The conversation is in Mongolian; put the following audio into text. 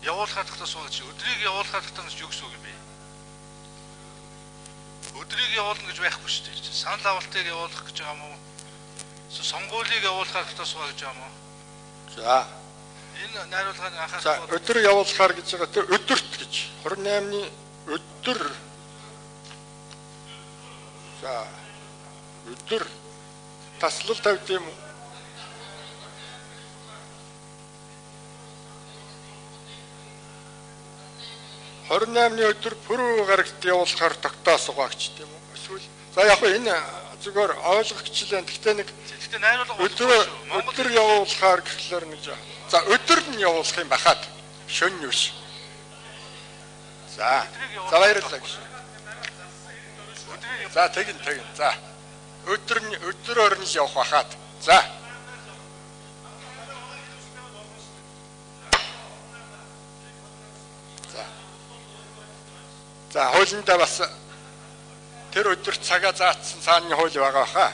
Явуулахаар тогтоосгоо гэж өдрийг явуулахаар тогтооно гэж юу гэсэн үг юм бэ? Өдрийг явуулна гэж байхгүй шүү дээ. Санал авалтыг явуулах гэж байгаа юм уу? Сонгуулийг явуулахаар тогтоосгоо гэж байгаа юм уу? За. Энэ найруулгыг анхаарах. За, өдөр явуулахаар гэж байгаа тэр өдөрт гэж 28-ны өдөр. За. Өдөр таслал тавьд юм уу? 28-ны өдөр пүрэв гарагт явуулахаар тогтоосгоо гэж тийм үү? Эсвэл за яг хөө энэ зүгээр ойлгогчлээ. Гэхдээ нэг гэхдээ найруулга өдөр явуулахаар гэхлээр нэг за өдөр нь явуулах юм бахад шөнө нь биш. За. За баярлалаа гэж. За тэгин тэгин. За. Өдөр нь өдрөөр нь л явах бахад. За. За хуулиндаа бас тэр өдөр цагаа заасан цааны хууль байгаа баха.